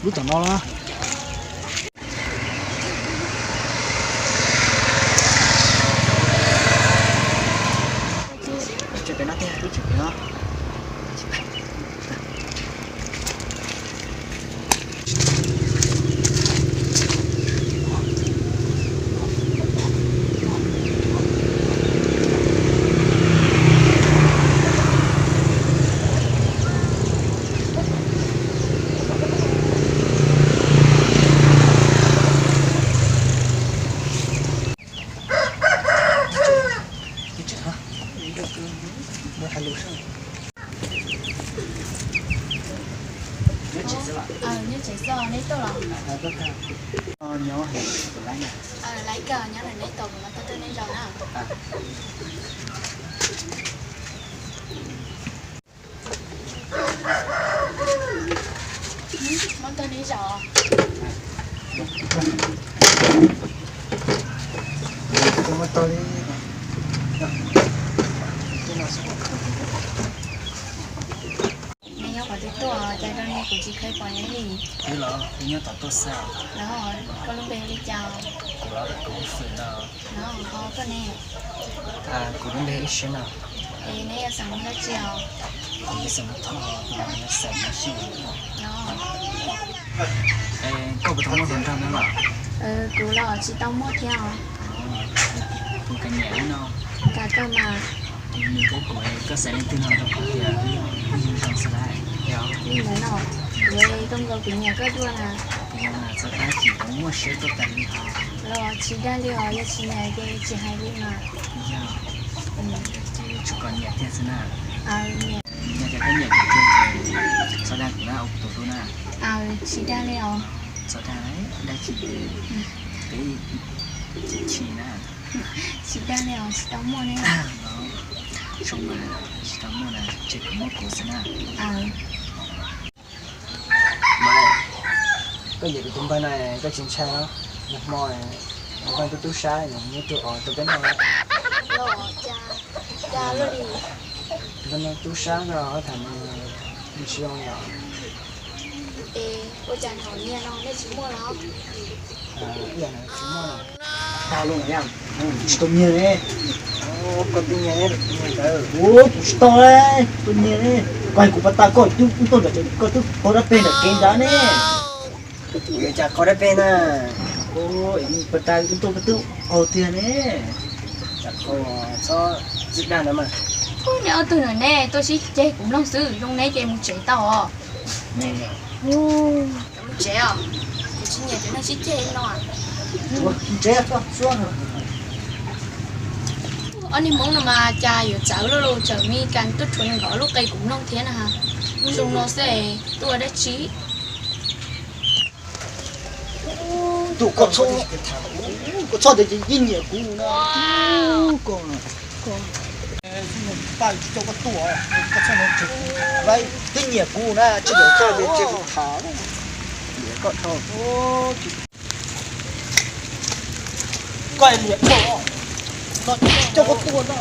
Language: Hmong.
Lub tom no na. Tseem pem no tiag, lub tseem pem no. Nyob tsev xwb, neb tuaj los? Laiv kawg, nyob ntawm neb tos kuv mam tau tuaj neb zaum na. Muab tag li zaum. Neb nyob qhov twg tuaj, cas zoo li kuv tsis kheev pom neb li? Wb los wb nyob tom tuaj xwb. Los koj lub npe li cas? Kuv los kuv lub fwm no. Los ho koj ne? Kuv lub npe Ib Siab no. Es neb yuav xeem dab tsi os? Kuv xeem Thoj, kuv xeem Xyooj. Koj puas tau muaj hluas nraug no los? Kuv los tsis tau muaj thiab os. Kuv kawm nyiam no. Kawm kawg mas. Nws thiab kuv, koj xav leej twg no rau qhov tias wb yug zoo xwb lauj. Li ntawd no, kuv, koj nkaus kuv nyiam koj dua na. Yog mas txhob tab tsis tau muaj siab tuaj tas li hos. Los tsis dag li os, yog tsis nyiam ces tsis hais li mas. Yog, ces tsuas kom nyiam tiag xwb na. Yog tias koj nyiam kuv tiag ces txhob dag kuv na, ua kuv tus hlub na. Tsis dag li os. Txhob dag, dag tsis, peb chim chim na. Tsis dag li os, tsis tau muaj ne. Zoo mas tsis tau muaj na, ces kuv muaj kuv xwb na. Mas, koj nyiam kuv tus npawg na, koj tsis ntshai los? Nag hmo npawg tub tub sab nyob rau os rau peb no. Npawg no tub sab no tham tsis zoo li os. Es ua cas thaum nyiag no nej tsis muaj los? Ib yam tsis muaj. Tsis tau nyiag ne. Koj twb nyiag ne, tus nyiag ntawd. Ua kuv tsis tau, tsis tau nyiag ne. Koj hais kuv pas tas koj twb tuaj ntawm, koj twb qhau dab peg ntawm kev ntawd ne. Kuv yuav cas qhau dab peg na. Pas tas twb tuaj koj twb qhau tiag ne. Cas qhau, txhob txwj dag ntawd mas. Neb ob tug no ne, tuaj sib ceg kuv mloog xwb, zoo neb ces mus tsev tau os. Mus tsev os, kuv tsis nyiam cov neeg sib ceg no. Ob niag Hmoob no mas cas yuav txawv luaj los txawm me kas tuaj rhuav nkaus lub qe kuv mloog thiab na. Zoo no xwb tuaj ua dab tsi? Tus koj txhob, koj txhob tias yeej nyiam kuv no. Koj, koj, paj tsis coj koj tuaj, koj txhob, twb nyiam kuv na, tsis yog koj ces kuv tham, nyiam koj dhau. Koj niam no, no coj koj tuaj no.